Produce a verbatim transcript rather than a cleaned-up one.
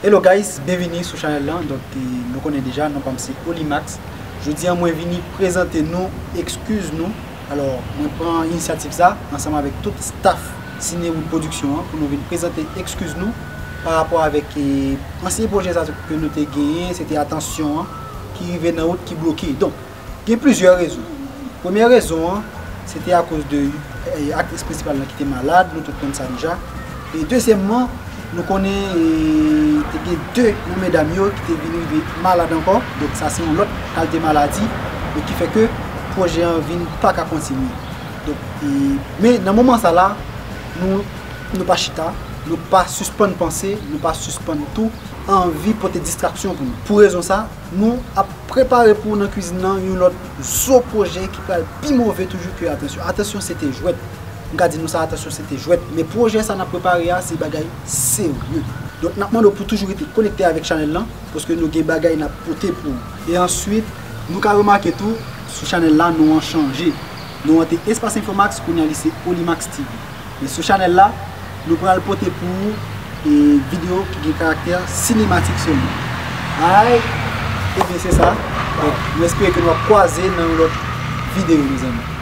Hello guys, byenvini sou chanèl lan. Donk, e, nou konnen deja, non pa m se Olimax. Jodi a, mwen vini prezante nou ekskiz nou. Alò, mwen pran inisyativ sa ansanm avèk tout staff Cinewood Production an pou nou vin prezante ekskiz nou pa rapò avèk, e, ansyen pwojè sa ke nou te genyen, se te Atansyon an ki rive nan wout, ki bloke. Donk, gen plizyè rezon. Premyè rezon an, se te akoz de, e, aktris prensipal lan ki te malad, nou tout konn sa deja. E dezyèmman, nou konnen, e, te gen de nan medam yo ki te vin rive malad ankò. Donk, sa se yon lòt kalte maladi, e ki fè ke pwojè an vin pa ka kontinye. Donk, e, men nan moman sa la, nou, nou pa chita, nou pa sispann panse, nou pa sispann tou anvi pote distraksyon pou nou. Pou rezon sa, nou ap prepare pou ou nan kwizin nan yon lòt zo pwojè ki pral pi move toujou ke Atansyon. Atansyon se te jwèt. M ka di nou sa, Atansyon se te jwèt. Men pwojè sa n ap prepare a, se bagay serye. Donk, n ap mande w pou toujou rete konekte avèk chanèl lan, paske nou gen bagay n ap pote pou ou. E answit, nou ka remake tou, sou chanèl la, non an chanje. Non an te Espace Info Max, kounye a li se Olimax T V. Men sou chanèl la, nou pral pote pou ou, e, videyo ki gen karaktè sinematik sèlman. Ay, ebyen se sa. Donk, nou espere ke nou ap kwaze nan yon lòt videyo, mezanmi.